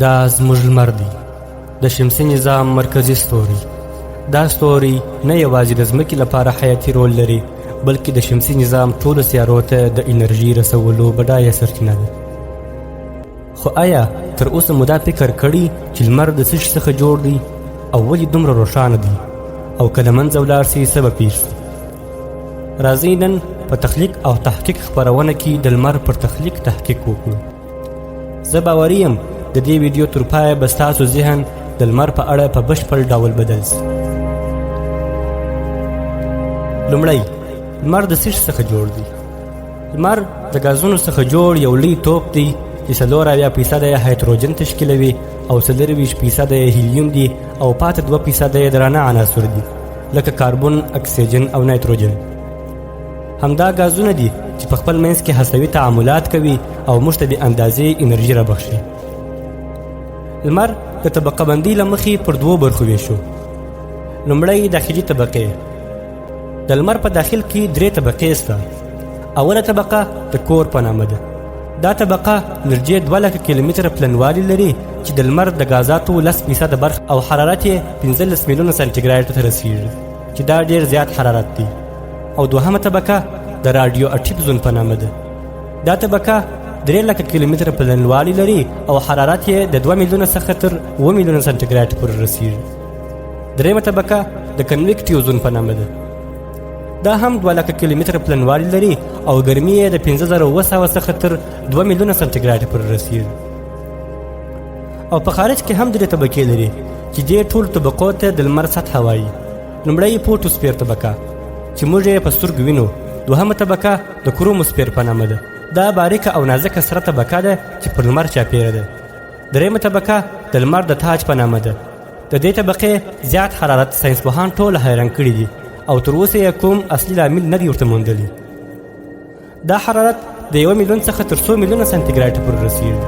دا زموږ لمر دی، د شمسي نظام مرکزي ستوری. دا ستوری نه یوازې د ځمکې لپاره حیاتي رول لري، بلکې د شمسي نظام ټولو سیارو ته د انرژي رسولو بډایه سرچینه ده. خو آیا تر اوسه مو دا فکر کړی چې لمر د څه شي څخه جوړ دی او ولې دومره روښانه دی، او که له منځه ولاړ سي څه به پېښ سي؟ راځئ نن په تخلیق او تحقیق خپرونه کې د لمر پر تخلیق تحقیق وکړو. زه باوري یم د دې ویډیو تر پایه به ستاسو ذهن د لمر په اړه په بشپړ ډول بدل سي. لومړی، لمر د څه شي څخه جوړ دی؟ لمر د ګازونو څخه جوړ یو لوی توپ دی چې 74% یې هایدروجن تشکیلوي او 24% یې هیلیوم دي او پاتې 2% یې درانه عناصر دي لکه کاربن، اکسیجن او نایتروجن. همدا ګازونه دي چې په خپل منځ کې هستوي تعاملات کوي او موږ ته بې اندازې انرژي رابخښي. لمر د طبقه بندۍ له مخې پر دوو برخو ویشو. لومړی داخلي طبقې. د لمر په داخل کې درې طبقې شته. اوله طبقه د کور په نامه ده. دا طبقه نږدې 2 لکه کیلومتره پلنوالی لري چې د لمر د ګازاتو 10% برخه او حرارت یې 15 میلیونه سانتیګریډ ته رسیږي چې دا ډېر زیات حرارت دی. او دوهمه طبقه د راډیو اکټیف زون په نامه ده. دا طبقه 3 لکه کیلومتره پلنوالی لري او حرارت یې د 2 میلیونه څخه تر 7 میلیونه سانتیګریډ پورې رسیږي. درېیمه طبقه د کنویکټیو زون په نامه ده. دا هم 2 لکه کیلومتره پلنوالی لري او ګرمي یې د 5700 څخه تر 2 میلیونه سانتیګریډ پورې رسیږي. او په خارج کې هم درې طبقې لري چې دې ټولو طبقو ته د لمر سطحه وایي. لومړی فوټوسفیر طبقه چې موږ یې په سترګو وینو. دوهمه طبقه د کروموسفیر په نامه ده. دا باریکه او نازکه سره طبقه ده چې پر لمر چاپېره ده. درېیمه طبقه د لمر د تاج په نامه ده. د دې طبقې زیات حرارت ساینسپوهان ټول حیران کړي دي او تر اوسه یې کوم اصلي لامل نه دی ورته موندلی. دا حرارت د 1 میلیون څخه تر څو میلیونه سانتیګریډ پورې رسیږي.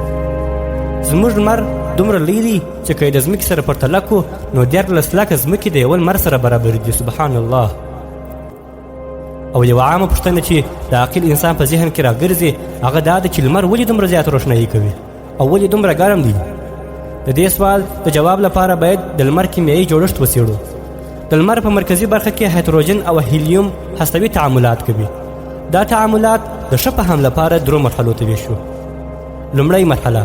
زموږ لمر دومره لوی دی چې که یې د ځمکې سره پرتله کړو نو 13 لکه ځمکې د یوه لمر سره برابرې دي. سبحان الله. او یوه عامه پوښتنه چې د عاقل انسان په ذهن کې راګرځي هغه دا ده چې لمر ولې دومره زیات روښنايي کوي او ولې دومره ګرم دی؟ د دې سوال د جواب لپاره باید د لمر کیمیاوي جوړښت وڅېړو. د لمر په مرکزي برخه کې هایدروجن او هیلیوم هستوي تعاملات کوي. دا تعاملات د ښه فهم لپاره درو مرحلو ته ویشو. لومړۍ مرحله،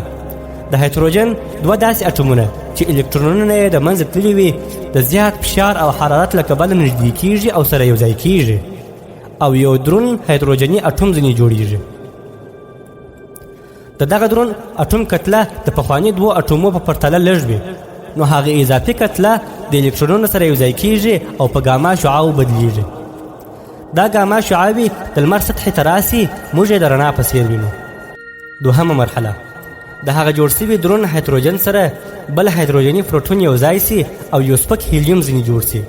د هایدروجن دوه داسې اټومونه چې الکترونونه یې د منځه تللي وي د زیات فشار او حرارت له کبله نږدې کیږي او سره یو ځای کیږي او یو درون هایدروجني اټوم ځینې جوړیږي. د دغه درون اټوم کتله د پخواني دوو اټومو په پرتله لږ وي، نو هغه اضافي کتله د الکترونونو سره یو ځای کیږي او په ګاما شعاو بدلیږي. دا ګاما شعاوې د لمر سطحې ته راسي، موږ یې د رڼا په څېر وینو. دوهمه مرحله، د هغه جوړ سوي درون هایدروجن سره بل هایدروجني پروتون یو ځای سي او یو سپک هیلیوم ځینې جوړ سي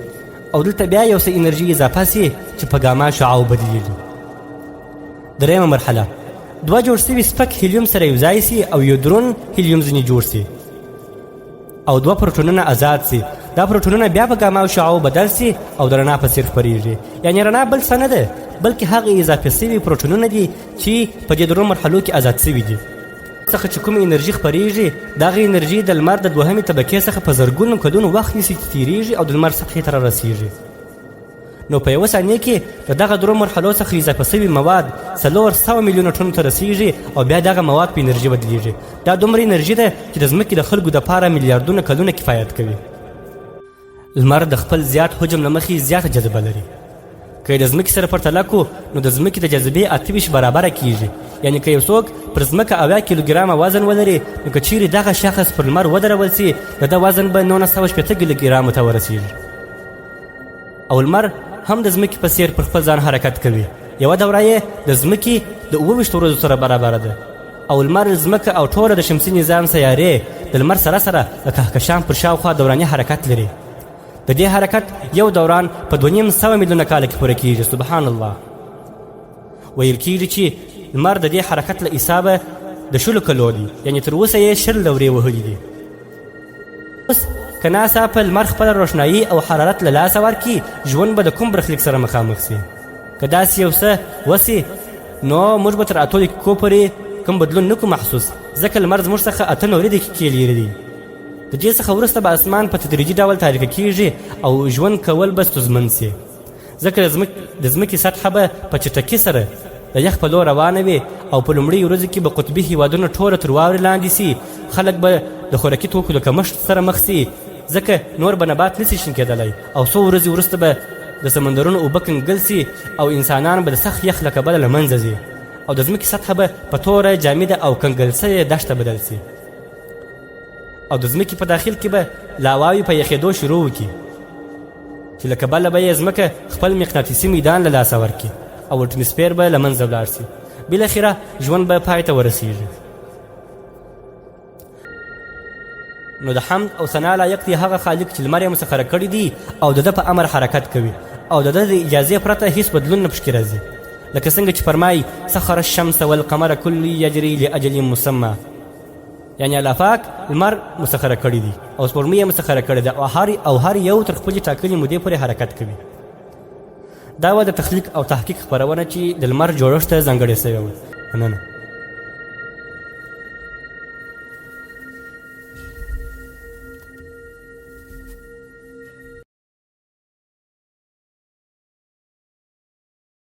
او دلته بیا یو څه انرژي اضافه سي چې په ګاما شعاو بدلیږي. درېیمه مرحله، دوه جوړ سوي سپک هیلیوم سره یو ځای سي او یو درون هیلیوم ځینې جوړ سي او دوه پروتونونه ازاد سي. دا پروتونونه بیا په ګاما شعاو بدل سي او د رڼا په څېر خپرېږي. یعنې رڼا بل څه نه ده بلکې هغه اضافه سوي پروتونونه دي چې په دې درو مرحلو کې ازاد سوي دي. څخه چې کومه انرژي خپرېږي دغه انرژي د لمر د دوهمې طبقې څخه په زرګونو کلونو وخت نیسي چې تېرېږي او د لمر سطحې ته رارسېږي. نو په یوه ثانیه کې د دغه درو مرحلو څخه اضافه سوي مواد 400 میلیونه ټنو ته رسیږي او بیا دغه مواد په انرژي بدلیږي. دا دومره انرژي ده چې د ځمکې د خلکو دپاره میلیاردونه کلونه کفایت کوي. لمر د خپل زیات حجم له مخې زیاته جاذبه لري. که یې د ځمکې سره پرتله کړو نو د ځمکې د جاذبې 28 برابره کیږي. یعنې که یو څوک پر ځمکه 70 کیلوګرامه وزن ولري نو که چیرې دغه شخص پر لمر ودرول سي د ده وزن به 960 کیلوګرامو ته ورسیږي. او لمر هم د ځمکې په څېر پر خپل ځان حرکت کوي. یوه دوره یې د ځمکې د 27 ورځو سره برابره ده. او لمر، ځمکه او ټوله د شمسي نظام سیارې د لمر سره سره د کهکشان پر شاوخوا دوراني حرکت لري. د دې حرکت یو دوران په 250 میلیونه کاله کې پوره کیږي. سبحان الله. ویل کیږي چې لمر د دې حرکت له حسابه د 20 کلو دی، یعنې تر اوسه یې 20 دورې وهلي دي. اوس که ناڅاپه لمر خپله روښنايي او حرارت له لاسه ورکړي، ژوند به د کوم برخلیک سره مخامخ سي؟ که داسې یو څه وسي نو موږ به تر 8 دقیقو پورې کوم بدلون نه کو محسوس، ځکه لمر زموږ څخه 98 دقیقې لیرې دی. د دې څخه وروسته به اسمان په تدریجي ډول تاریکه کیږي او ژوند کول به ستونزمن سي، ځکه د ځمکې سطحه به په چټکي سره د یخ په لور روانه وي او په لومړیو ورځو کې به قطبي هیوادونه ټوله تر واورې لاندې سي. خلک به د خوراکي توکو د کمښت سره مخ سي، ځکه نور به نبات نسي شین کېدلی او څو ورځې وروسته به د سمندرونو اوبه کنګل سي او انسانان به د سخت یخ له کبله له منځه ځي او د ځمکې سطحه به په توره جامده او کنګل سوې دښته بدل سي او د ځمکې په داخل کې به لاواوې په یخېدو شروع وکړي چې له کبله به یې ځمکه خپل مقناطیسي میدان له لاسه ورکړي او اټمسفیر به له منځه ولاړ سي. بالاخره ژوند به پای ته ورسیږي. نو د حمد او ثنا لایق دی هغه خالق چې لمر یې مسخره کړی دی او د ده په امر حرکت کوي او د ده د اجازې پرته هیڅ بدلون نه پکې راځي، لکه څنګه چې فرمایي سخر الشمس والقمر كل يجري لأجل مسمى، یعنی الله پاک لمر مسخره کړی دی او سپوږمۍ یې مسخره کړې ده او هر یو تر خپلې ټاکلې مودې پورې حرکت کوي. دا وه د تخلیق او تحقیق خپرونه چې د لمر جوړښت ته ځانګړې سوې وه. مننه.